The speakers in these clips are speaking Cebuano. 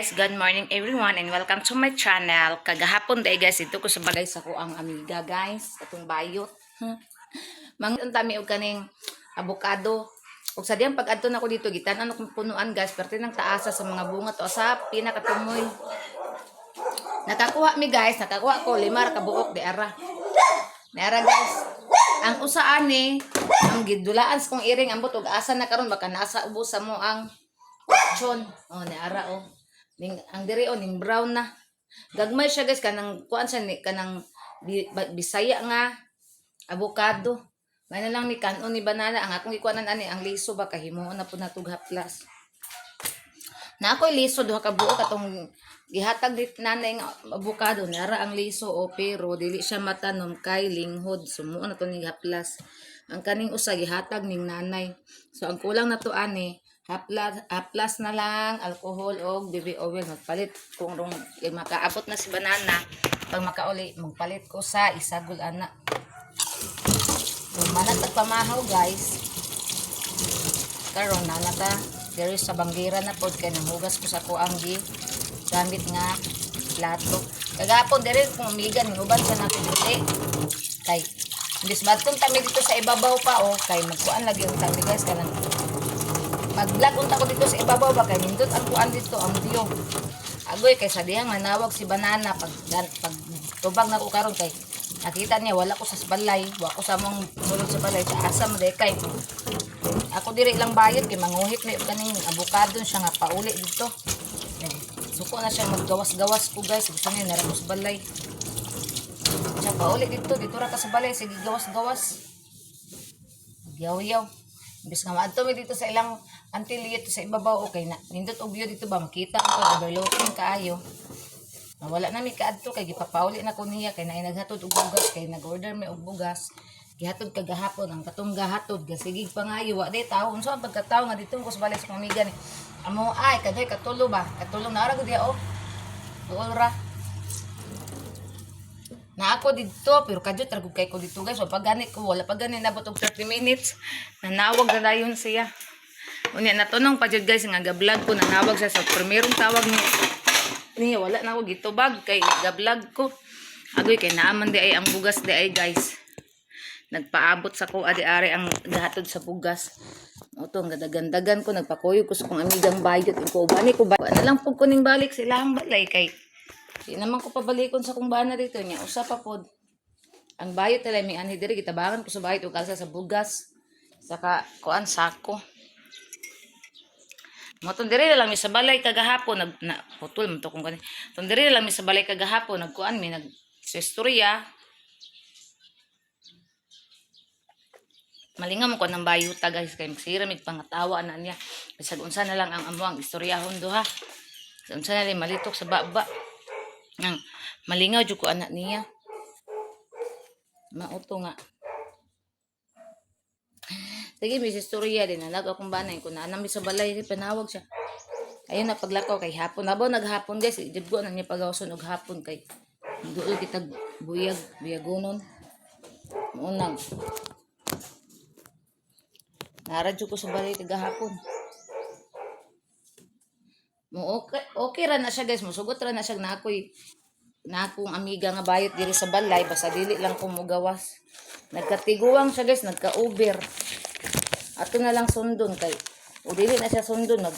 Guys, good morning everyone and welcome to my channel. Kagahapon day guys, didto ko sa balay sa akoang amiga, guys, atong bayot. Manguha mi og kaning avocado. Ug sa diyang pag-adto nako dito, gitan-an kong punuan, guys, perti ng taasa sa mga bunga to sa pinakatumoy. Nakakuha mi, guys, nakakuha ko lima ra ka buok di ara. Di ara, guys. Ang usa ani, ang gidulaan sa kong iring, ambot og asa na karon, baka nasa ubos sa mo ang kutsyon. Oh, ni ara oh. Ning ang diri oh, ning brown na. Gagmay siya, guys, kanang kuan siya ni kanang Bisaya nga avocado. May na lang ni kanon ni banana ang akong gikuanan ani ang liso ba, kahimuon na pud natog haplas. Na ako'y liso duha ka buok atong gihatag dit nanay nga avocado, nara ang liso o, pero dili siya matanom kay linghod, sumuon na to ni haplas. Ang kaning usa gihatag ning nanay. So ang kulang na to ani haplas, haplas na lang, alcohol og baby oil. Magpalit kung rong eh, makaabot na si banana, pag makauli magpalit ko sa isagol ana. So manatag pamahaw, guys. Karon na nata diri sa banggira na pod kay nanghugas ko sa kuang gi gamit nga plato. Kagapon diri kung amiga ning uban sa nato puti. Kay imbis madtong kami dito sa ibabaw pa oh, kay magkuan lagi ang tabi, guys, kanang mag-vlog unta ko dito sa ibabaw ba, kay nindot ang kuan dito, ang view. Agoy kay sa dihang nanawag si banana pag tubag na ko karon kay nakita niya wala ko sa balay, wa ko sa among sulod sa balay sa asa mo kay ako diri lang bayot kay manguhit may kaning avocado siya nga pauli dito. Eh, suko na siya maggawas-gawas ko, guys. Gusto niya nara ko sa balay. Siya pauli dito, dito ra ka sa balay, sige gawas-gawas. Yaw-yaw. Imbes nga maadto mi dito sa ilang antiliyot sa ibabaw, okay na. Nindot og view dito ba, makita ang overlooking kaayo. Nawala na mi kaadto kay gipapauli na ko niya kay naay naghatod og bugas, kay nag-order mi og bugas. Gihatod kagahapon ang katong gahatod gasigig pangayo, wa day tao. Unsa ang pagkatao nga dito ko sa balay sa amiga ni amo ay kadoy katulo ba, katulo na ara gud diya oh. Duol ra. Na ako didto pero kadyot ra gud kay ko dito, guys. Wa pa gani ko, wala pa gani nabot og 30 minutes. Nanawag na dayon siya. Unya natunong pa jud, guys, nga ga-vlog ko, nanawag siya sa primerong tawag ni niya, wala na ako gitubag kay ga-vlog ko. Agoy kay naaman di ay ang bugas di ay, guys. Nagpaabot sa ko adi ari ang gahatod sa bugas. Oto ang gadagandagan ko, nagpakuyog ko sa kong amigang bayot ko ubani ko ba na lang pud ko ning balik sa ilahang balay kay di naman ko pabalikon sa kong bana dito niya usa pa pod. Ang bayot nila may anhi diri, gitabangan ko sa bayot ug kalsa sa bugas. Saka kuan sako. Mo tong diri na lang mi sa balay kagahapon nag na, putol man to kung kani. Tong diri na lang mi sa balay kagahapon, nagkuan mi, nag sa istorya. Malinga mo ko ng bayuta, guys, kay magsira mig pangatawa na niya. Bisag unsa na lang ang amuang istoryahon duha. Sa unsa na lang malitok sa baba. Ang malingaw jud ko anak niya. Mauto nga. Sige, may istorya din. Nalag akong banay. Kung naanam mi sa balay, panawag siya. Ayun na paglakaw kay hapon. Nabaw naghapon, guys. Jud ko na niya pagawson og hapon kay duol kitag buyag, buyagonon. Unang. Naradyo ko sa balay kagahapon. Mo okay, okay ra na siya, guys. Musugot ra na siya na ako'y na akong amiga nga bayot diri sa balay, basta dili lang ko mugawas. Nagkatiguang siya, guys, nagka-Uber. Ato na lang sundon kay o dili na siya sundon, mag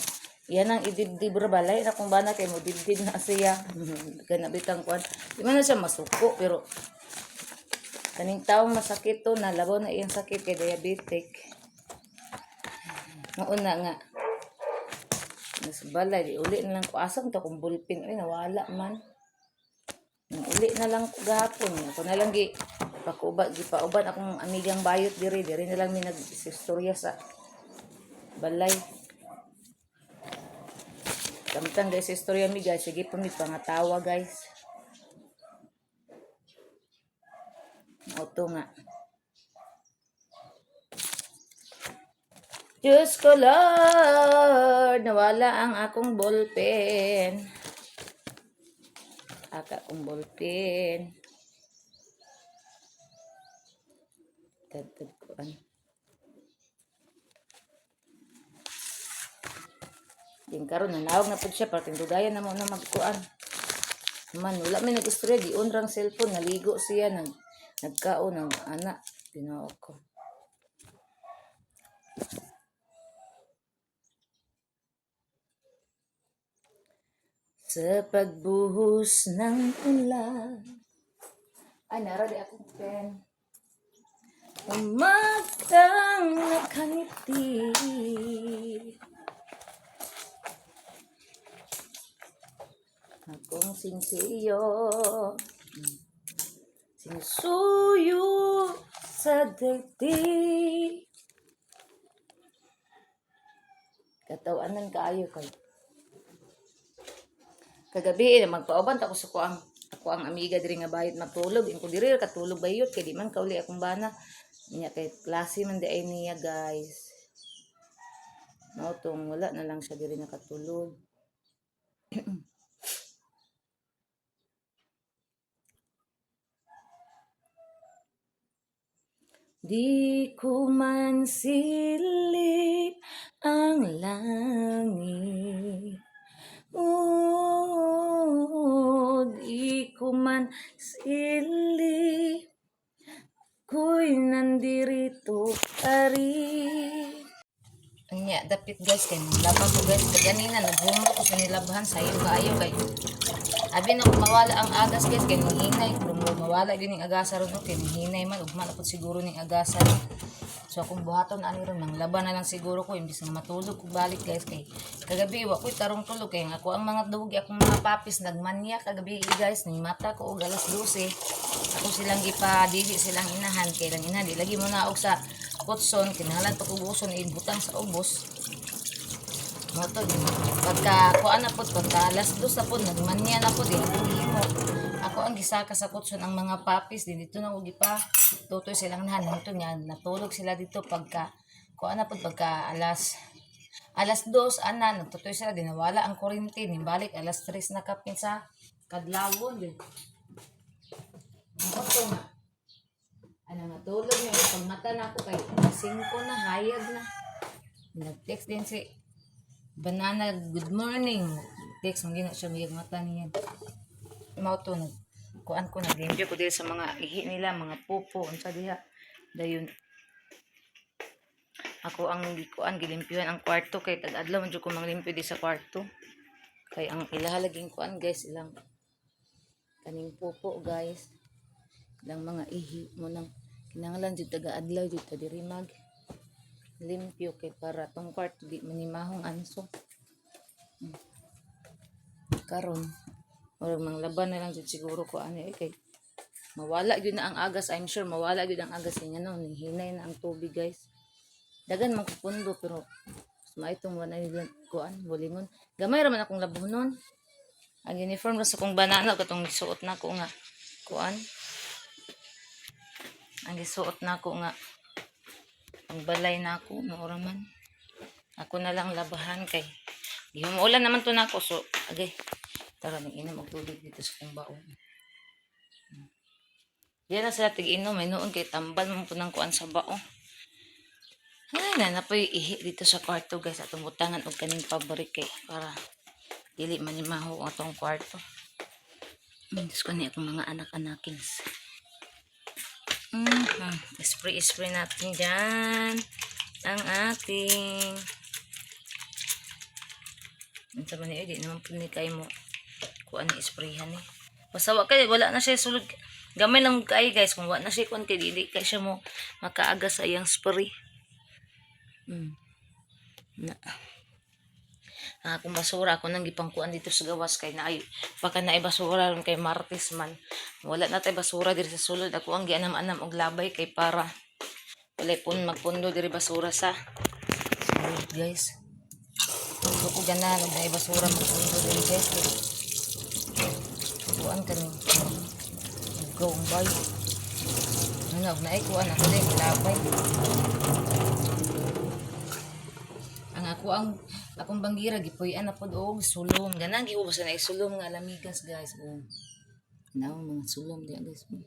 yan ang idibdib ra balay na kung bana kay mo dibdib na siya. Kana bitang kuan. Di man na siya masuko pero kaning taong masakit to na labaw na iyang sakit kay diabetic. Mauna nga. Nasa balay, di uli na lang ko. Asam to kung ballpen? Ay, nawala man. Uli na lang ko gahapon. Ako na lang gi pakuba, gipauban akong amigang bayot diri. Diri na lang mi nag-istorya sa balay. Kamtang guys, istorya mi, guys. Sige pa mi pangatawa, guys. Auto nga. Diyos ko Lord, nawala ang akong ballpen. Aka akong ballpen. Tadtad ko ano. Din karon nanawag na pud siya para tindugayan na mo na magkuan. Man wala may nag-istorya, gion rang cellphone, naligo siya nagkaon ng ana, Ginoo ko. Sa pagbuhos ng ulan. Ay, nara di akong pen. Umagang nakangiti. Akong sinsiyo. Sinusuyo sa daigdig. Katawanan kaayo kay. Kagabi eh, magpauban ta ko sa kuang ako ang amiga diri nga bayot matulog. Inko diri katulog bayot kay di man kauli akong bana. Niya kay klase man di ay niya, guys. Mao tong wala na lang siya diri nakatulog. Di ko man silip ang langit. Oh, di ko man silip, ko'y nandirito pa rin. Anya, dapit guys, kay laba ko guys. Kaganina, naghumot ko sa nilabhan. Sayo kaayo kay. Abi na kung mawala ang agas guys, kay nanghinay. Pero mawala yun yung agasa ron, no? Kay nanghinay man. Ugma na po siguro ning agasa. So akong buhaton ani ron, nang laban na lang siguro ko imbis nga matulog ko balik guys, kay kagabi wa ko'y tarong tulog kay ang ako ang mga dugi, akong mga papis nagmanya kagabi guys. Ning mata ko og alas 12, ako silang gipadili silang inahan kay lang inahan di lagi mo na og sa kutson, kinahanglan pa ko buson ibutang sa ubos mo to. Pagka kuan na pod, pagka alas 2 na pod, nagmanya na pod eh, akong himo, ako ang gisaka sa kutson ang mga papis din dito na og gipa tutoy silang nahan hangtod nga natulog sila dito. Pagka kuan na pod, pagka alas alas 2 ana, nagtutoy sila, dinawala ang kuryente, nimbalik alas 3 na kapin sa kadlawon din mo to nga ana matulog na pag mata na ako kay alas 5 na, hayag na. Nag-text din si Banana, "Good morning." Text mo gina siya, mayag mata niya. Mao to nag kuan ko, naglimpyo ko diri sa mga ihi nila, mga pupo, unsa diha. Dayon ako ang gikuan, gilimpyuhan ang kwarto kay tag-adlaw man jud ko manglimpyo di sa kwarto. Kay ang ilaha laging kuan guys, ilang kaning pupo guys. Ilang mga ihi mo nang kinahanglan jud taga-adlaw jud ta diri mag limpyo kay para tong kwarto di manimahong anso. Karon murag manglaban na lang jud siguro ko ani eh, kay mawala gyud na ang agas. I'm sure mawala gyud ang agas niya no, hinay na ang tubig guys. Dagan man ko pundo pero mas maitong wala nila kuan bulingon. Gamay ra man akong labunon. Ang uniform ra sa kong banana katong gisuot na ko nga kuan. Ang gisuot na ko nga ang balay na ako maura man. Ako na lang labahan kay gihumulan naman to nako, so agay tara ning inom og tubig dito sa kong baon. Diyan na sila tig-inom, may noon kay tambal mo po ng kuan sa bao. Ay, na napoy ihi dito sa kwarto guys, atong butangan og kaning fabric kay para dili man ni maho ang atong kwarto. Diyos ko ni akong mga anak-anakins. Spray-spray natin dyan ang ating unsa man ni, di naman po ni kayo mo kuan ni sprayhan eh. Basta wa kay wala na siya sulod. Gamay lang kay guys kung wa na siya kuan kay dili kay siya mo makaagas sa iyang spray. Na. Ang akong basura ako nang gipangkuan dito sa gawas kay naay baka naay basura ron kay Martes man. Wala na tay basura diri sa sulod. Ako ang gianam-anam og labay kay para walay pun magpundo diri basura sa sulod guys. Mundo ko ganahan og naay basura magpundo diri guys kay kuan kani go bay. Ano og naay kuan ako din labay. Ang ako ang akong banggira gipuy-an na pod og sulom. Ganang giubos na sulom nga lamigas guys. Oh. Naong mga sulom diya guys. Oh.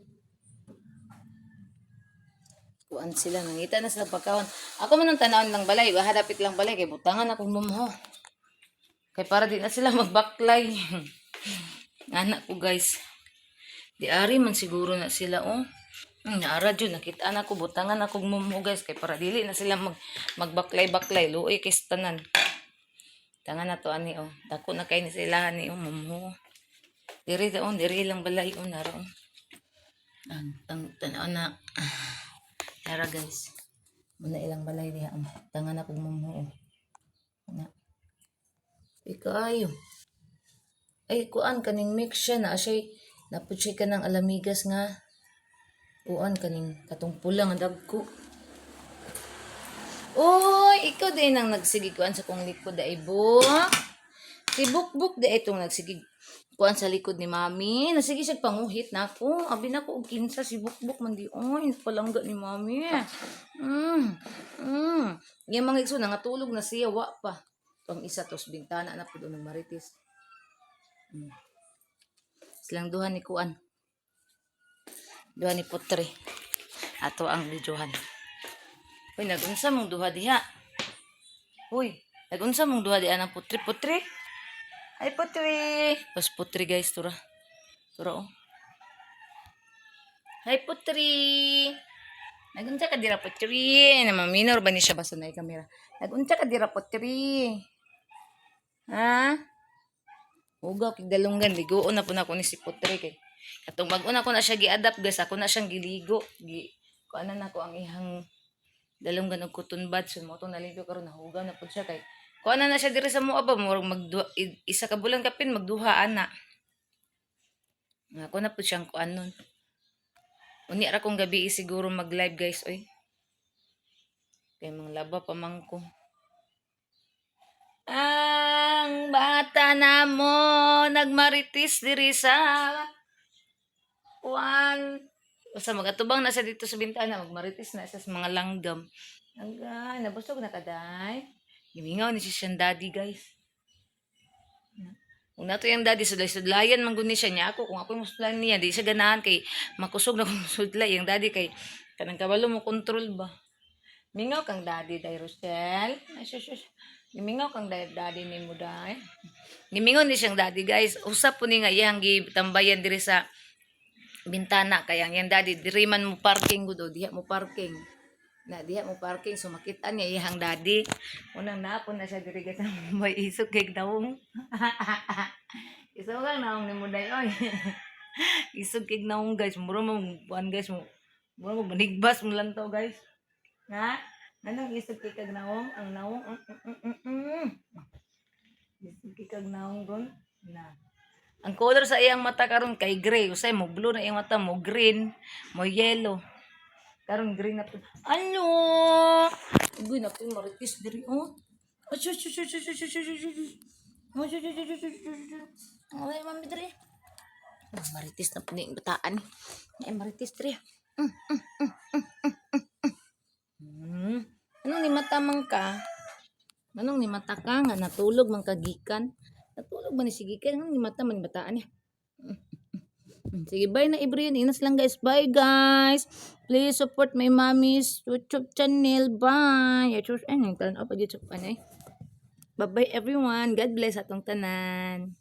Kuan sila, nangita na sila pagkaon. Ako man ang tanawon lang balay, hadapit lang balay kay butangan akong mumho. Kay para di na sila magbaklay. Anak ko, guys. Di ari man siguro na sila, oh. Naara jud, nakita na ko, butangan ako mumho, guys, kay para dili na sila magbaklay-baklay, luoy kay sa tanan. Tangan na to ani, oh. Dako na kay ni sila ani, oh, mumho. Diri daon, diri lang balay, oh, nara, oh. Ang tanaw na. Nara, guys. Muna ilang balay diha, oh. Tangan na kog mumho, oh. Na. Ikayo. Ay, kuan kaning mix siya na siya, napud siya kanang alamigas nga uan, kaning katong pula nga dagko. Uy, ikaw din ang nagsige kuan sa kong likod ay bo. Si Bukbuk di itong nagsige kuan sa likod ni Mami. Nasige siya panguhit na ako. Abi na ko og kinsa si Bukbuk man di oy palangga ni Mami. Yung mga igsoon nangatulog na siya, wa pa. Ang isa tos bintana na pud ng marites. Silang duha ni kuan. Duha ni Putri. Ato ang videohan. Uy, nagunsa mong duha diha? Uy, nagunsa mong duha diha ng Putri? Putri? Ay, Putri! Pas Putri, guys, tura. Tura, oh. Hi, Putri! Nagunsa ka dira, Putri? Na maminor ba ni siya basta na kamera? Nagunsa ka dira, Putri? Ha? Hugaw kig dalunggan, liguon na po na ko ni si Putri kay katong bag-o na ko na siya gi-adapt, guys, ako na siyang giligo. Gi kuanan na ko ang ihang dalunggan og cotton buds, so mo tong naligo karon, nahugaw na pud siya kay kuanan na siya diri sa mua ba, murag magduha, isa ka bulan kapin magduha ana. Nga ako na pud siyang kuan nun. Unya ra kong gabi siguro mag-live, guys, oy. Kay manglaba pa man ko. Ang bata na mo nagmaritis diri sa kuan. Basta magatubang na siya dito sa bintana, magmaritis na siya sa mga langgam. Agay, nabusog na kaday. Gimingaw ni siya siyang daddy, guys. Kung nato yung daddy, sudlay-sudlayan man gud ni siya niya ako. Kung ako yung sudlayan niya, di siya ganahan kay makusog na kung sudlay. Yung daddy kay kanang kabalo mo control ba. Mingaw kang daddy, day Rochelle. Ay, shush, shush. Gimingaw kang daddy ni mo, day. Gimingaw ni siyang daddy, guys. Usap po ni nga iyang gitambayan diri sa bintana kaya ang iyang daddy diri man mo parking gud, oh, diha mo parking na, diha mo parking, so makita niya iyang daddy. Unang naapon na siya diri, guys. May isog kay naong, isog kang naong ni mo, day, oy. Isog kay naong, guys. Mura mo buan, guys, mo mura mo manigbas mo lantaw, guys. Na anong isog kay kag naong, ang naong. Isog kay kag naong ron na. Ang color sa iyang mata karon kay gray. Usay mo blue na iyang mata, mo green, mo yellow. Karon green na po. Ano? Uy, na po maritis diri, oh. Ay, shush, shush, shush, shush, shush, shush, shush. Oh, shush, shush, shush, shush, shush, shush. Ay, mami diri. Oh, maritis na po ni bataan. Ay, maritis diri. Anong ni mata man ka? Anong ni mata ka nga natulog man ka gikan? Natulog ba ni si gikan? Anong ni mata man ni bataan niya? Sige, bye na, Ibrian. Inas lang, guys. Bye, guys. Please support my mommy's YouTube channel. Bye. Ay, ay, talan pa YouTube pa na eh. Bye-bye, everyone. God bless atong tanan.